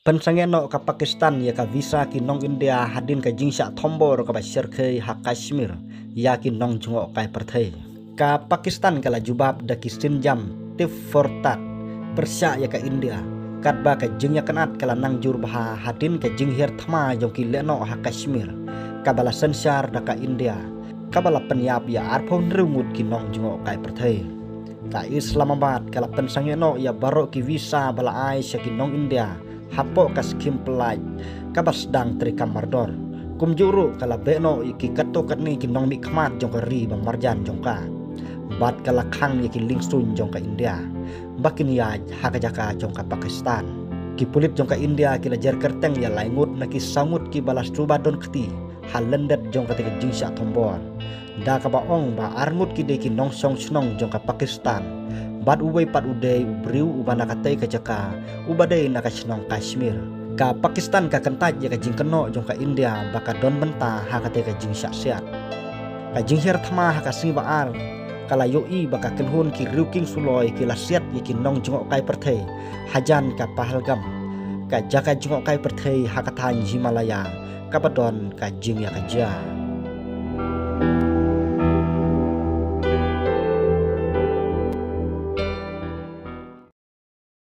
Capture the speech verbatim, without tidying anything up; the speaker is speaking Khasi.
Pynsangeh noh ka Pakistan ïa ka visa ki nong India hadien ka jingshah thombor kaba shyrkhei ha Kashmir ïa ki nongjngohkai pyrthei. Ka Pakistan ka la jubab da ki sienjam tit for tat pyrshah ïa ka India, katba ka jingïakynad ka la nang jur bha hadien ka jinghiar thma jong ki lehnoh ha Kashmir, kaba la synshar da ka India, kaba la pynïap ïa arphew hynriew ngut ki nongjngohkai pyrthei. Ka Islamabad ka la pynsangeh noh ïa baroh ki visa ba la ai sha ki nong India hapoh ka skhim pyllait kaba sdang treikam mardor. Kumjuh ruh ka la beh noh ïa ki katto katne ki nongmihkhmat jong ka ri ba marjan jong ka, bad ka la khang ïa ki liengsuiñ jong ka India ba kin ïaid ha ka jaka jong ka Pakistan. Ki pulit jong ka India ki la jer kyrteng ïa lai ngut na ki saw ngut kiba la suba don kti ha lyndet jong katei ka jingshah thombor, da kaba ong ba ar ngut ki dei ki nongshong shnong jong ka Pakistan, bad uwei pat u dei u briew uba na katei ka jaka, uba dei na ka shnong Kashmir. Ka Pakistan ka kyntait ïa ka jingkynnoh jong ka India ba ka don bynta ha katei ka jingshah siat. Ka jinghiar thma ha ka sngi ba ar ka la ïohi ba ka kynhun ki riewkieng suloi ki la siat ïa ki nongjngohkai pyrthei hajan ka Pahalgam, ka jaka jngohkai pyrthei ha ka thaiñ Himalaya kaba don ka jingïakajia.